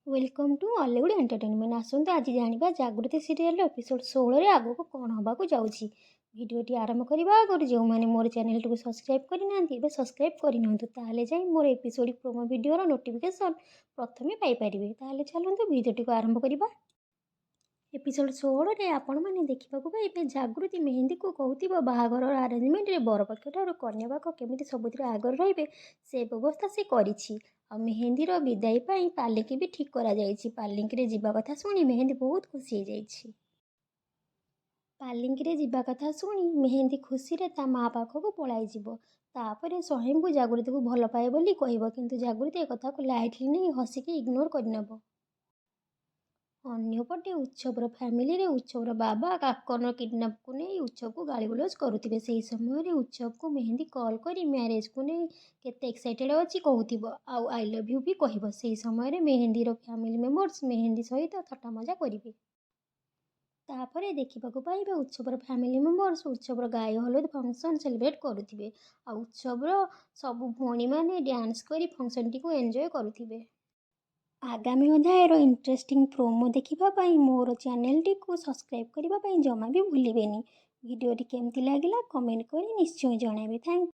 Welcome to Ollywood Entertainment. ଆସନ୍ତୁ ଆଜି ଜାଣିବା ଜାଗୃତି ସିରିଏଲର ଏପିସୋଡ଼ 16ରେ ଆଗକୁ କ'ଣ ହେବାକୁ ଯାଉଛି। ଭିଡ଼ିଓଟି ଆରମ୍ଭ କରିବା ଆଗରୁ ଯେଉଁମାନେ ମୋର ଚ୍ୟାନେଲଟିକୁ ସବସ୍କ୍ରାଇବ୍ କରିନାହାନ୍ତି, ଏବେ ସବସ୍କ୍ରାଇବ୍ କରିନିଅନ୍ତୁ। ତାହେଲେ ଯାଇ ମୋର ଏପିସୋଡ଼ ପ୍ରୋମୋ ଭିଡ଼ିଓର ନୋଟିଫିକେସନ୍ ପ୍ରଥମେ ପାଇପାରିବେ। ତାହେଲେ ଚାଲନ୍ତୁ, ଭିଡ଼ିଓଟିକୁ ଆରମ୍ଭ କରିବା। ଏପିସୋଡ଼ 16ରେ ଆପଣମାନେ ଦେଖିବାକୁ ପାଇବେ, ଜାଗୃତି ମେହେନ୍ଦୀକୁ କହୁଥିବ ବାହାଘରର ଆରେଞ୍ଜମେଣ୍ଟରେ ବରପକ୍ଷଠାରୁ କନ୍ୟା ପାଖ କେମିତି ସବୁଥିରେ ଆଗରେ ରହିବେ, ସେ ବ୍ୟବସ୍ଥା ସେ କରିଛି। ଆଉ ମେହେନ୍ଦୀର ବିଦାୟୀ ପାଇଁ ପାଲିଙ୍କି ବି ଠିକ୍ କରାଯାଇଛି। ପାଲିଙ୍କିରେ ଯିବା କଥା ଶୁଣି ମେହେନ୍ଦୀ ବହୁତ ଖୁସି ହେଇଯାଇଛି। ପାଲିଙ୍କିରେ ଯିବା କଥା ଶୁଣି ମେହେନ୍ଦୀ ଖୁସିରେ ତା ମା ପାଖକୁ ପଳାଇଯିବ। ତାପରେ ସ୍ୱୟଂଭୁ ଜାଗୃତିକୁ ଭଲ ପାଏ ବୋଲି କହିବ। କିନ୍ତୁ ଜାଗୃତି ଏକଥାକୁ ଲାଇଟଲି ନେଇ ହସିକି ଇଗ୍ନୋର କରିନେବ। ଅନ୍ୟପଟେ ଉତ୍ସବର ଫ୍ୟାମିଲିରେ ଉତ୍ସବର ବାବା କାକନର କିଡ଼ନାପକୁ ନେଇ ଉତ୍ସବକୁ ଗାଳିଗୁଲଜ କରୁଥିବେ। ସେହି ସମୟରେ ଉତ୍ସବକୁ ମେହେନ୍ଦୀ କଲ୍ କରି ମ୍ୟାରେଜକୁ ନେଇ କେତେ ଏକ୍ସାଇଟେଡ଼ ଅଛି କହୁଥିବ ଆଉ "I love you" ବି କହିବ। ସେହି ସମୟରେ ମେହେନ୍ଦୀର ଫ୍ୟାମିଲି ମେମ୍ବର୍ସ ମେହେନ୍ଦୀ ସହିତ ଥଟ୍ଟା ମଜା କରିବେ। ତାପରେ ଦେଖିବାକୁ ପାଇବେ, ଉତ୍ସବର ଫ୍ୟାମିଲି ମେମ୍ବର୍ସ ଉତ୍ସବର ଗାଏ ହଳଦୀ ଫଙ୍କସନ୍ ସେଲିବ୍ରେଟ୍ କରୁଥିବେ ଆଉ ଉତ୍ସବର ସବୁ ଭଉଣୀମାନେ ଡ୍ୟାନ୍ସ କରି ଫଙ୍କସନ୍ଟିକୁ ଏନ୍ଜୟ କରୁଥିବେ। ଆଗାମୀ ଅଧ୍ୟାୟର ଇଣ୍ଟରେଷ୍ଟିଂ ପ୍ରୋମୋ ଦେଖିବା ପାଇଁ ମୋର ଚ୍ୟାନେଲଟିକୁ ସବସ୍କ୍ରାଇବ୍ କରିବା ପାଇଁ ଜମା ବି ଭୁଲିବେନି। ଭିଡ଼ିଓଟି କେମିତି ଲାଗିଲା, କମେଣ୍ଟ କରି ନିଶ୍ଚୟ ଜଣାଇବେ। Thank